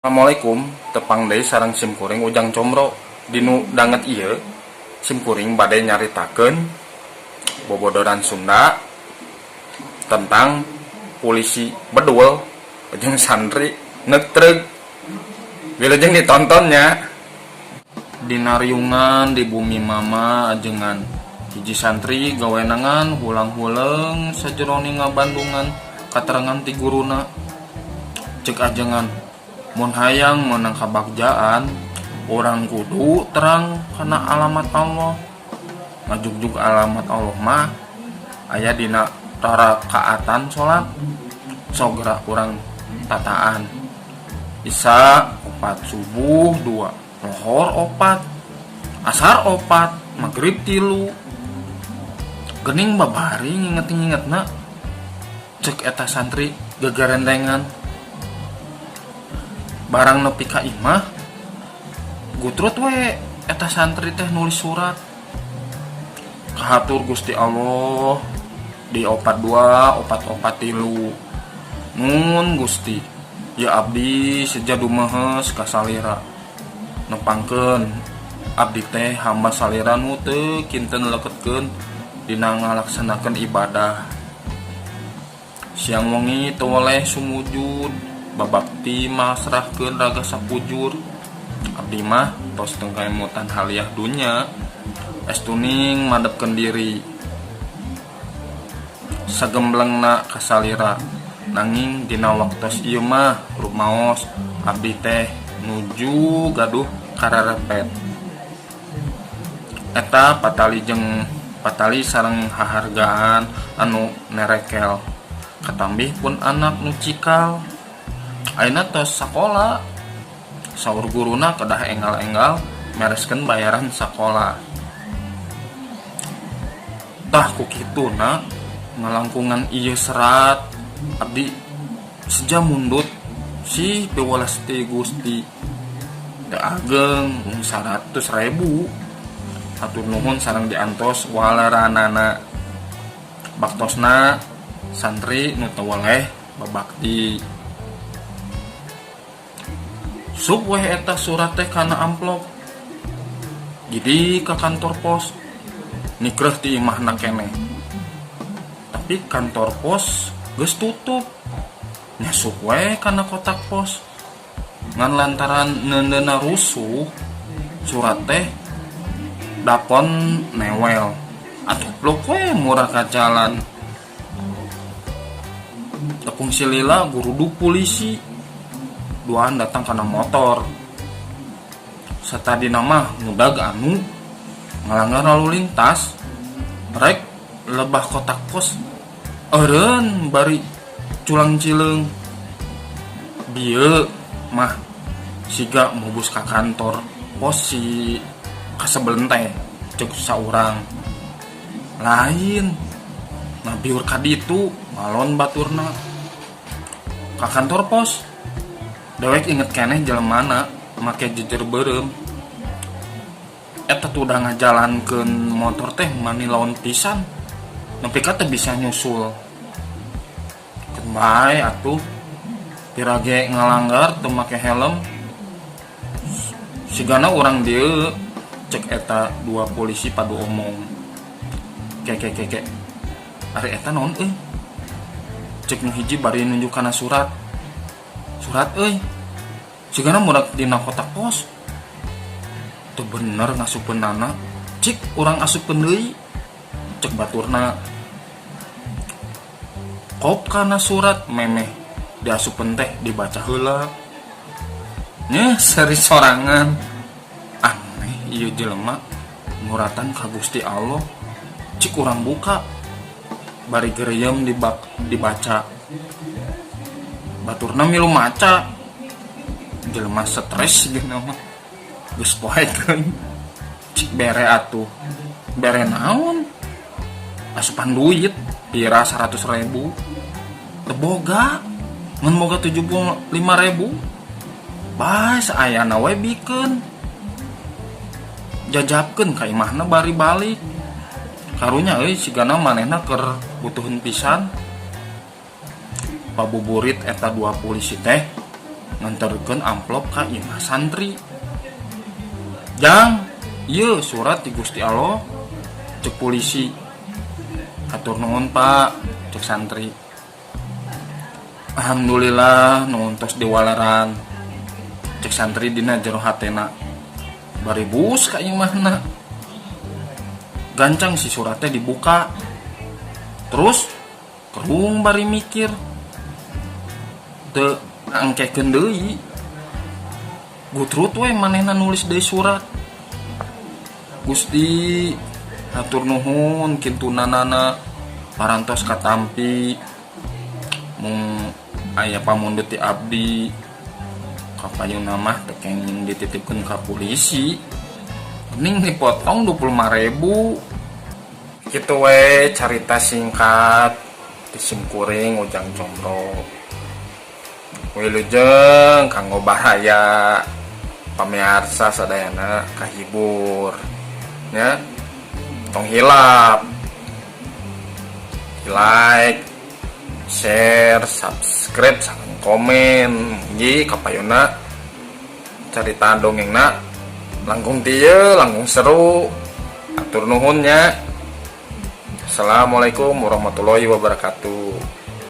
Assalamualaikum, tepang deui sareng simkuring Ujang Comro. Dinu danget ieu simkuring bade nyaritakeun bobodoran Sunda tentang polisi bedul jeung santri neuk truk. Wilujeng ditontonnya. Dina riungan di bumi mama ajengan, hiji santri gawenangan hulang-huleung sajeroning ngabandungan katerangan ti guruna. Cek ajengan, mun hayang menang kabagjaan, urang kudu terang kana alamat Allah. Ngajugjug alamat Allah mah aya dina rarakaatan salat. Sok geura urang tataan: Isya 4, Subuh 2, Lohor 4, Asar 4, Maghrib 3. Gening babari nginget-ngingetna, cek eta santri gagarendengan. Barang nepi ka imah, gutrut we eta santri teh nulis surat. Kahatur Gusti Allah di 4 2, 4 4 3, nun Gusti ya, abdi seja dumahes ka salira. Nepangkeun abdi teh hamba salira nu teu kinten leketkeun dina ngalaksanakeun ibadah. Siang wengi teu weleh sumujud, babakti masrahkeun raga sakujur. Abdi mah tos teu kaemutan haliah dunya, estuning madepkeun diri sagemblengna ka salira. Nanging dina waktos ieu mah rumaos abdi teh nuju gaduh kararepet. Eta patali jeung patali sareng hahargaan anu nerekel, katambih pun anak nu cikal. Ayeuna tos sakola, saur guruna kedah enggal-enggal mereskeun bayaran sakola. Tah, ku kituna ngalangkungan ieu serat, abdi seja mundut si piwelas ti Gusti teu ageng, mung 100.000. Hatur nuhun sareng diantos waleranana. Baktosna santri nu teu weleh babakti. Sup weh eta surat teh kana amplop, jadi ke kantor pos nikreh ti imahna keneh. Tapi kantor pos geus tutup, nyasup we kana kotak pos. Ngan lantaran neundeuna rusuh, surat teh dapon newel atuh, pluk we murah ka jalan. Tekung silila guruduk polisi duaan datang kana motor. Satadina mah ngudag anu ngalanggar lalu lintas. Rek lebah kotak pos eureun bari culang cileung. Bieu mah siga mubus ka kantor pos si kasebelen teh, cek saurang. Lain, nah biur ka ditu ngalon baturna ka kantor pos. Dewek inget keneh jelemana make jejer beureum eta tuh, udah ngajalankeun motor teh mani lawan pisan nepi ka teu bisa nyusul. Keun bae atuh, pira ge ngalanggar teu make helm, sigana urang dieu, cek eta dua polisi padu omong. Ke ke ke ke, ari eta naon euy, cek nu hiji bari nunjuk kana surat. Surat euy, sigana murag dina kotak pos. Teu bener ngasupkeunana, cik urang asupkeun deui, cek baturna. Kop kana surat, memeh diasupkeun teh dibaca heula nya, seri sorangan. Aneh ieu jelema nguratan ka Gusti Allah. Cik urang buka bari geriem dibaca. Baturna milu maca. Jelema stres gitu mah geus poekeun. Cik bere atuh. Bere naon? Asupan duit pira? 100.000. Teu boga, ngan boga 75.000. Bae, saayana we bikeun. Jajabkeun ka imahna bari balik. Karunya euy, sigana manehna keur butuheun pisan. Pabuburit eta dua polisi teh. Nganterkeun amplop ka imah santri. "Jang, ieu surat ti Gusti Allah," cek polisi. "Hatur nuhun, Pak," cek santri. "Alhamdulillah nuhun tos diwaleran," cek santri dina jero hatena. Bari bus ka imahna. Gancang si suratnya dibuka. Terus kerung bari mikir. Teu angkekeun deui. Gutrut we manehna nulis deui surat. "Gusti, hatur nuhun kintunanana parantos katampi. Mung aya pamundut ti abdi. Kapayunna mah teu kenging dititipkeun ka polisi. Mending dipotong 25.000." Kitu we carita singkat ti simkuring, Ujang Combro. Wilujeng kanggo baraya pamiarsa sadayana, kahibur nya. Tong hilap like, share, subscribe, sareng komen. Mugi kapayuna carita dongengna langkung ti ieu, langkung seru. Atur nuhun nya. Assalamualaikum warahmatullahi wabarakatuh.